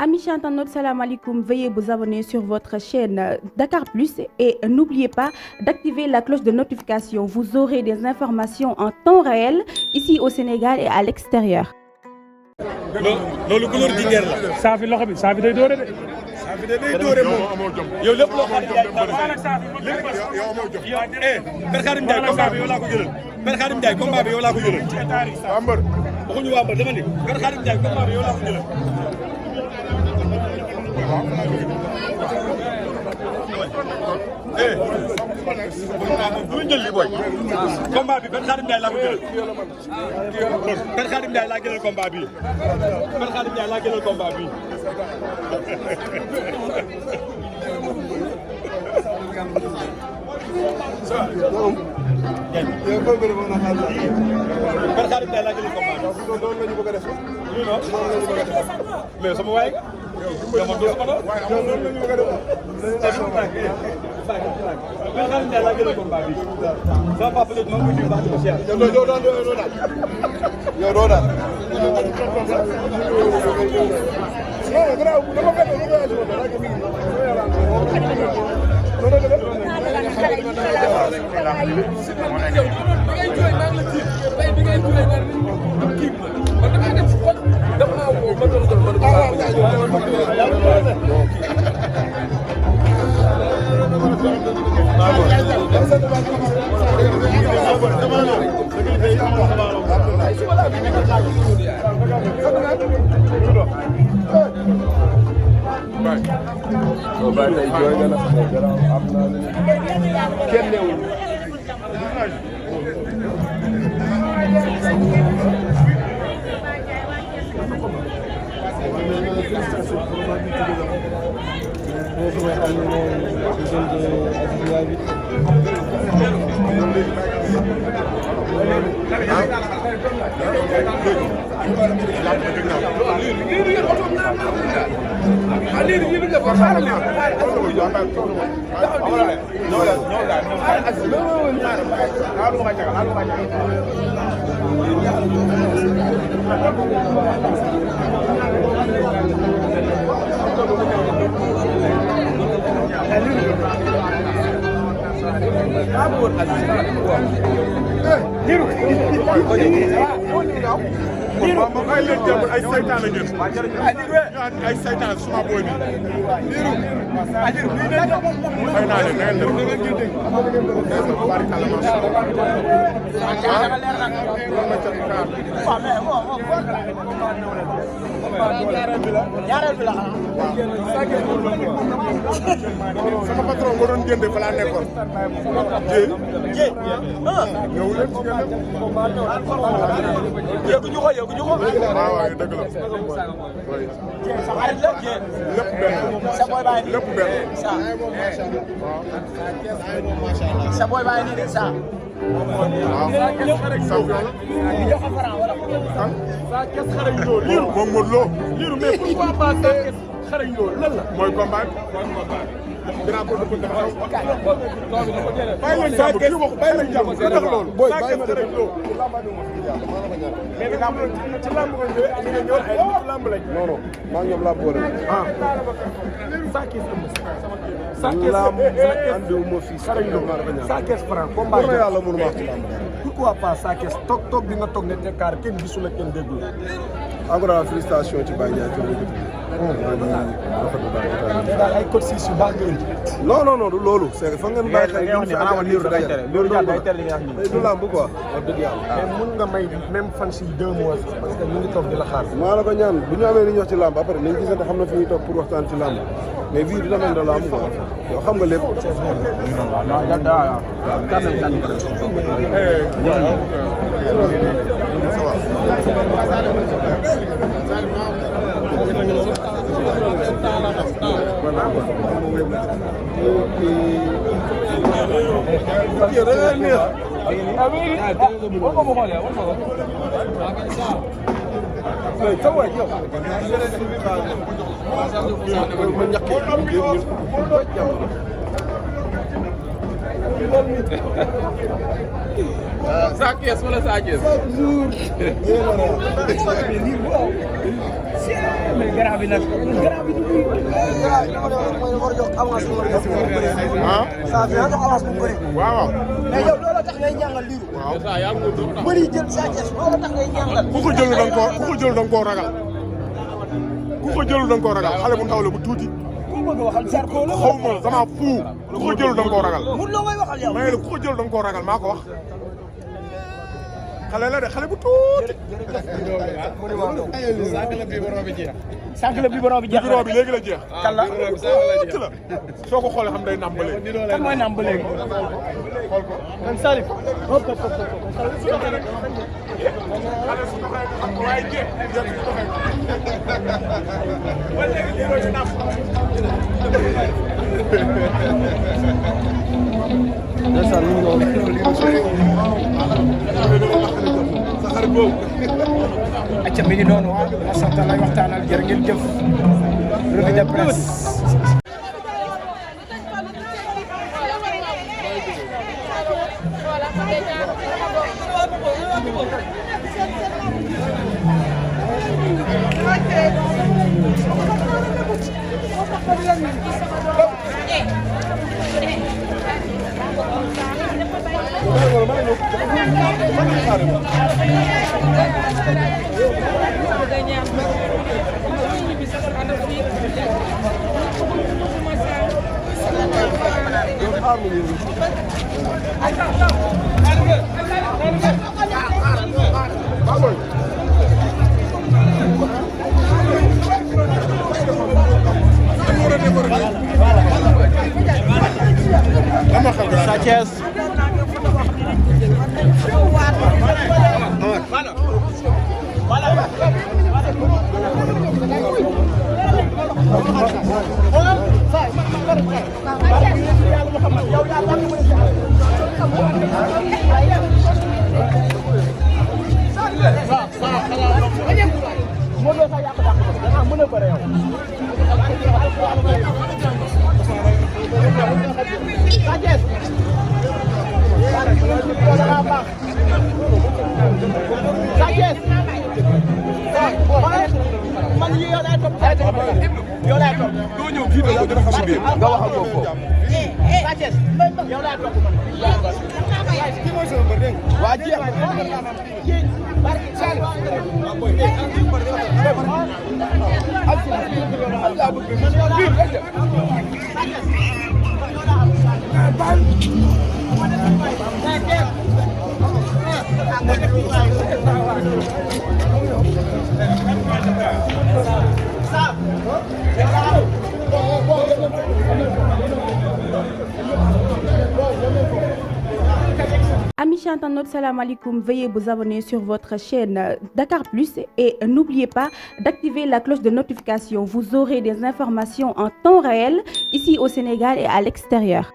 Amis internautes, salam alaikum. Veuillez vous abonner sur votre chaîne Dakar Plus et n'oubliez pas d'activer la cloche de notification. Vous aurez des informations en temps réel ici au Sénégal et à l'extérieur. loolu couleur jinjeer la. saafi loxo bi saafi day doore de. saafi day doore moom yow lépp loo xam ne lépp Per Khadim Ndiaye combat bi yow laa ko jëlal. Per Khadim Ndiaye combat bi yow laa ko jëlal. waa mbër waxuñu waa mbër dama ni Per Khadim Ndiaye combat bi yow laa ko jëlal. bu ñu jël lii booy. combat bi Per Khadim Ndiaye laa ko jëlal. Per Khadim Ndiaye laa jëlal combat bi. Per Khadim Ndiaye laa jëlal combat bi. Per Khadim Ndiaye laa jëlal combat bi. mais sama waay nga. yow man doo sama doon. Per Khadim Ndiaye laa jëlal combat bi. sama papa léegi maa ngi koy nuyu baax di ko siyaar. yow doo daal. ay saytaan la ngeen ay saytaan suma boy bi fay naa leen ngeen def bari kala ma sama patron nga doon jënd fa laa nekkoon jéy ñëw leen ci ngeen yëguñu ko waaw waaw dëgg la sa xarit la lépp benn sa boy baay lépp benn sa boy baay nii de sa waaw moom Modou Lo liiru mais pourquoi pas Sa Thiès xarañ Lo lan la. mooy combat dinaa ko dugg dafa xaw bàyyi leen jàmm kii wax bàyyi leen jàmm ndax loolu. booy Sa bàyyi Thiès ma xarañ Lo. mais nag ci làmb nga ñëwee ak nga ñëwoon ay làmb lañ. non non maa ngi ñoom laa boole ah. Sa Thiès am na. Sa Thiès andiwuma fii xarañ Lo. Sa Thiès Franc combat na yàlla mënu ma wax ci làmb pourquoi pas Sa Thiès toog bi nga toog ne te kaar kenn gisul ak kenn déggul. encore félicitation ci Baye Ndiaye daal ay coach yu baax nga indi. non non non du loolu c'est que fa ngeen bàyyi xel ñu fi ak liiru day tere loolu du lamb quoi wax dëgg yàlla mais mun nga may même fan si 2 mois parce que ñu ngi toog di la xaar. maa la ko ñaan bu ñu amee li ñuy wax ci lamb après nañ gisante xam na fi ñuy toog pour waxtaan ci lamb mais vie du domaine de lamb quoi yow xam nga lépp Sa Thiès wala Sa Thiès. mais garab bi nag garab bi ah. saa fi jox avance bu bëri. waaw. mais yow loolu tax ngay ñàngal liiru. waaw. bëri jël Sa Thiès loolu tax ngay ñàngal. ku ko jëlu da nga koo ragal. ku ko jëlu da nga koo ragal xale bu ndaw la bu tuuti. ku bëgg waxal Zarko la. xaw ma sama fuu. ku ko jëlu da nga koo ragal. mun loo may waxal yow. mais ku ko jëlu da nga koo ragal maa ko wax. xale la de xale bu tuuti. sànq la biberon bi jeex. biberon bi léegi la jeex. kan la tuuti la. soo ko xoolee xam day nàmb léegi. kan mooy nàmb léegi. xool ko. man Salif. xale su doxee xam ko waaye jeex. jeex su doxee. ba léegi lii mooy nàmb. acca mi ngi noonu ma sant lay waxtaanal jërë ngeen jëf revue de presse. Sa Thiès. doo ñëw fii doo dina xam si biir. nga wax ak moom foofu. Sa Thiès yow laa topp man. waa jeex Amis internautes, salam alaikum. Veuillez vous abonner sur votre chaîne Dakar Plus et n'oubliez pas d'activer la cloche de notification. Vous aurez des informations en temps réel ici au Sénégal et à l'extérieur.